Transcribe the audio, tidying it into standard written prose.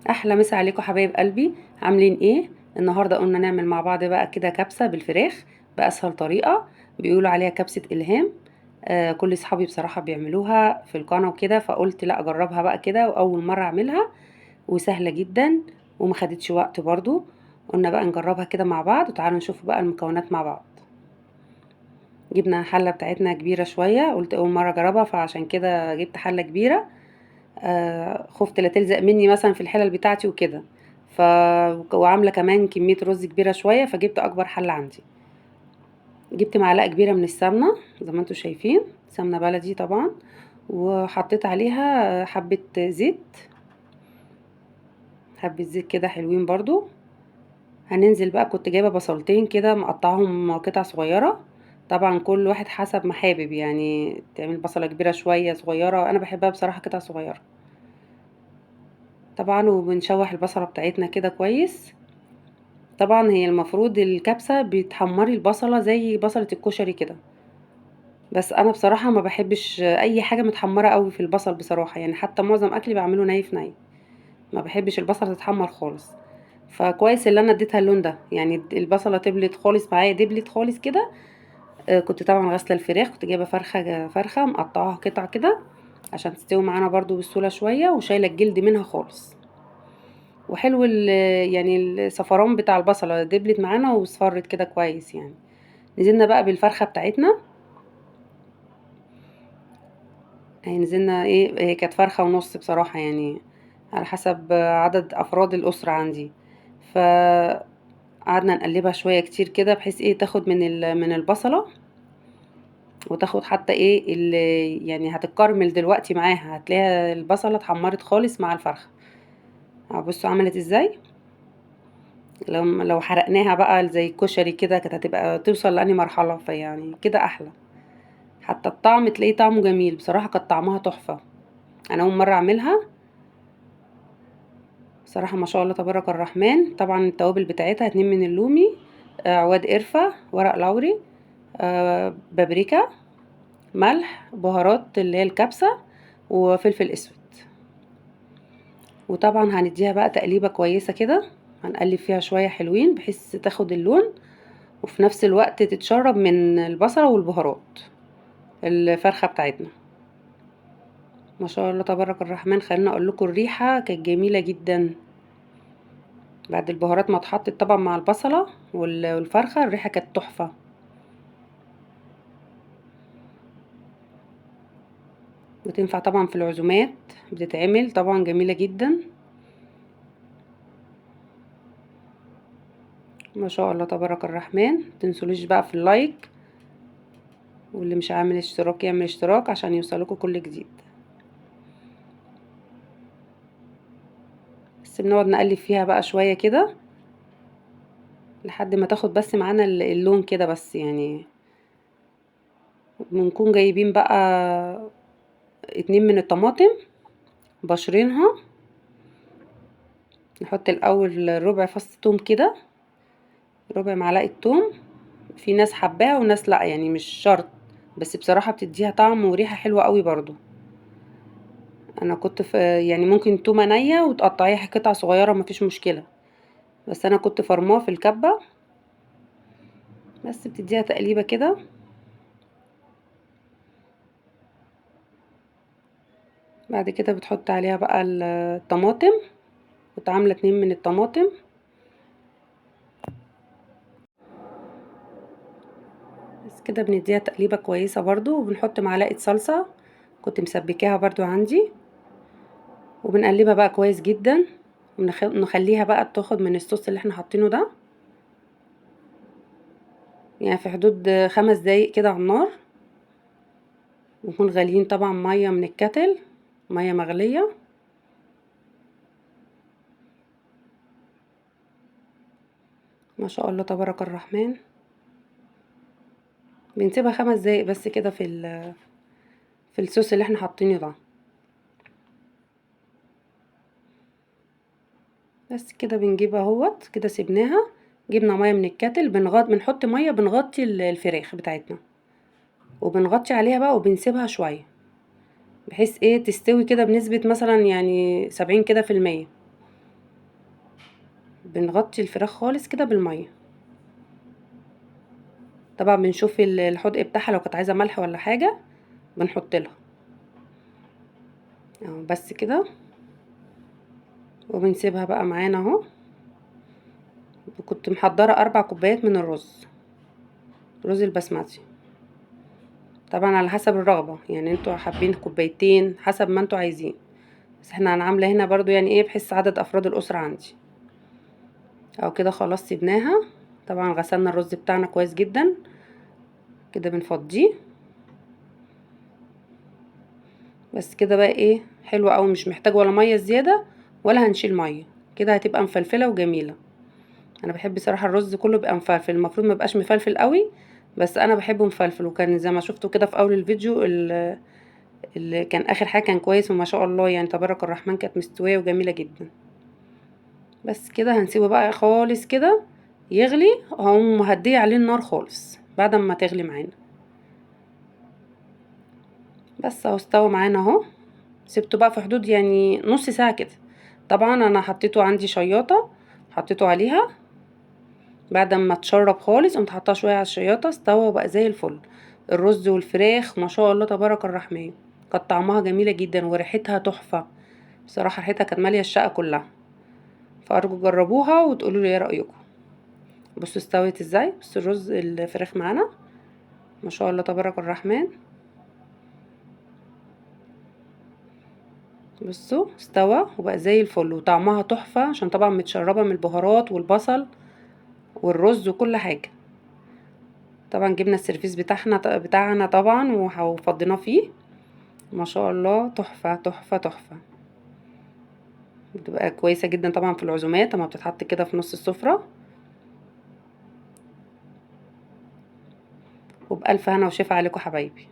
احلى مسا عليكم حبايب قلبي، عاملين ايه؟ النهارده قلنا نعمل مع بعض بقى كده كبسة بالفراخ باسهل طريقه، بيقولوا عليها كبسة الهام. كل اصحابي بصراحة بيعملوها في القناة وكده، فقلت لا اجربها بقى كده، واول مرة اعملها وسهلة جدا وما خدتش وقت برضو. قلنا بقى نجربها كده مع بعض، وتعالوا نشوف بقى المكونات مع بعض. جبنا حله بتاعتنا كبيرة شوية، قلت اول مرة اجربها فعشان كده جبت حله كبيرة. خفت لا تلزق مني مثلا في الحلل بتاعتي وكده، وعامله كمان كمية رز كبيرة شوية، فجبت اكبر حله عندي. جبت معلقه كبيرة من السمنة زي ما انتم شايفين، سمنه بلدي طبعا، وحطيت عليها حبه زيت، حبه زيت كده حلوين برضو. هننزل بقى، كنت جايبه بصلتين كده مقطعهم قطع صغيرة، طبعا كل واحد حسب ما حابب، يعني تعمل بصله كبيرة شوية صغيرة، انا بحبها بصراحة قطع صغيرة طبعا. وبنشوح البصله بتاعتنا كده كويس. طبعا هي المفروض الكبسه بتحمري البصله زي بصله الكشري كده، بس انا بصراحة ما بحبش اي حاجة متحمره قوي في البصل بصراحة، يعني حتى معظم اكلي بعمله ني في ني، ما بحبش البصله تتحمر خالص. فكويس اللي انا اديتها اللون ده، يعني البصله تبلت خالص معايا، دبلت خالص كده. كنت طبعا غاسله الفراخ، كنت جايبه فرخة مقطعاها قطع كده عشان تستوي معانا برضو بسهولة شوية، وشايله الجلد منها خالص. وحلو يعني الصفران بتاع البصله دبلت معانا واصفرت كده كويس يعني. نزلنا بقى بالفرخه بتاعتنا، هي نزلنا ايه، هي كانت فرخة ونص بصراحة، يعني على حسب عدد افراد الاسرة عندي. فقعدنا نقلبها شوية كتير كده بحيث ايه تاخد من البصله، وتاخد حتى ايه اللي يعني هتتكرمل دلوقتي معاها، هتلاقيها البصله اتحمرت خالص مع الفرخه. بصوا عملت ازاي. لو حرقناها بقى زي الكشري كده كانت هتبقى توصل لأني مرحلة، فيعني كده احلى، حتى الطعم تلاقيه طعمه جميل بصراحة، كانت طعمها تحفة. انا اول مرة اعملها بصراحة، ما شاء الله تبارك الرحمن. طبعا التوابل بتاعتها 2 من اللومي، عواد قرفه، ورق لوري، بابريكا، ملح، بهارات اللي هي الكبسه، وفلفل اسود. وطبعا هنديها بقى تقليبه كويسة كده، هنقلب فيها شوية حلوين بحيث تاخد اللون، وفي نفس الوقت تتشرب من البصله والبهارات الفرخه بتاعتنا. ما شاء الله تبارك الرحمن. خلينا اقول لكم الريحة كانت جميلة جدا بعد البهارات ما اتحطت طبعا مع البصله والفرخه، الريحة كانت تحفة. وتنفع طبعا في العزومات، بتتعمل طبعا جميلة جدا. ما شاء الله تبارك الرحمن. متنسوليش بقى في اللايك، واللي مش عامل اشتراك يعمل اشتراك عشان يوصلكوا كل جديد. بس بنقعد نقلب فيها بقى شوية كده لحد ما تاخد بس معانا اللون كده بس، يعني بنكون جايبين بقى 2 من الطماطم بشرينها. نحط الاول ربع فص توم كده، ربع معلقه توم، في ناس حباها وناس لا، يعني مش شرط، بس بصراحة بتديها طعم وريحه حلوة قوي برضو. انا كنت في يعني ممكن تومة نيه وتقطعيها قطع صغيرة مفيش مشكلة، بس انا كنت فرماه في الكبه. بس بتديها تقليبه كده. بعد كده بتحط عليها بقى الطماطم، كنت عامله 2 من الطماطم. بس كده بنديها تقليبه كويسة برضو. وبنحط معلقه صلصه كنت مسبكاها برضو عندي، وبنقلبها بقى كويس جدا، ونخليها بقى تاخد من الصوص اللي احنا حاطينه ده، يعني في حدود 5 دقايق كده على النار. ونكون غاليين طبعا مية من الكتل، مية مغليه. ما شاء الله تبارك الرحمن. بنسيبها 5 دقايق بس كده في الصوص اللي احنا حاطينه ده. بس كده بنجيبها اهوت كده، سيبناها، جبنا مية من الكتل، بنحط مية، بنغطي الفراخ بتاعتنا وبنغطي عليها بقى، وبنسيبها شوية بحيث ايه تستوي كده بنسبة مثلا يعني 70 كده في المية. بنغطي الفراخ خالص كده بالمية. طبعا بنشوف الحدق بتاعها، لو كانت عايزه ملح ولا حاجة بنحط لها اهو، بس كده. وبنسيبها بقى معانا اهو. كنت محضرة 4 كوبايات من الرز، رز البسمتي، طبعا على حسب الرغبة، يعني انتوا حابين كوبايتين حسب ما انتوا عايزين، بس احنا انا عامله هنا برضو يعني ايه بحس عدد افراد الاسرة عندي اهو. كده خلاص سيبناها. طبعا غسلنا الرز بتاعنا كويس جدا كده، بنفضيه بس كده بقى ايه حلو قوي، مش محتاج ولا مية زيادة ولا هنشيل مية، كده هتبقى مفلفله وجميلة. انا بحب صراحة الرز كله بيبقى مفلفل، المفروض ما يبقاش مفلفل قوي، بس انا بحبه مفلفل. وكان زي ما شفتوا كده في اول الفيديو اللي كان اخر حاجة كان كويس وما شاء الله يعني تبارك الرحمن، كانت مستوية وجميلة جدا. بس كده هنسيبه بقى خالص كده يغلي، هقوم مهديه عليه النار خالص بعد ما تغلي معانا. بس اهو استوى معانا اهو. سبته بقى في حدود يعني نص ساعة كده. طبعا انا حطيته عندي شياطه، حطيته عليها بعد ما اتشرب خالص، قمت حاطاه شوية على الشياطه، استوى وبقى زي الفل. الرز والفراخ ما شاء الله تبارك الرحمن، كانت طعمها جميلة جدا وريحتها تحفة بصراحة، ريحتها كانت ماليه الشقة كلها. فارجو جربوها وتقولوا لي ايه رايكم. بصوا استوت ازاي، بصوا الرز الفراخ معانا ما شاء الله تبارك الرحمن. بصوا استوى وبقى زي الفل وطعمها تحفة، عشان طبعا متشربه من البهارات والبصل والرز وكل حاجة. طبعا جبنا السيرفيس بتاعنا طبعا وفضيناه فيه، ما شاء الله تحفة تحفة تحفة. بتبقى كويسة جدا طبعا في العزومات اما بتتحط كده في نص السفرة. وبألف هنا وشفا عليكم حبايبي.